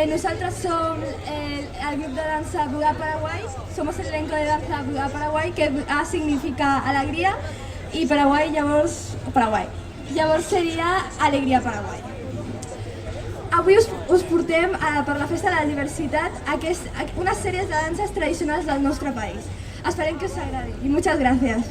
Nosaltres som el, el grup de dansa Buga Paraguay, somos el elenco de danza Buga Paraguay, que A significa alegria i Paraguay llavors Paraguay. Llavors seria Alegria Paraguay. Avui us portem per la Festa de la Diversitat unes sèries de danses tradicionals del nostre país. Esperem que us agradi i muchas gracias.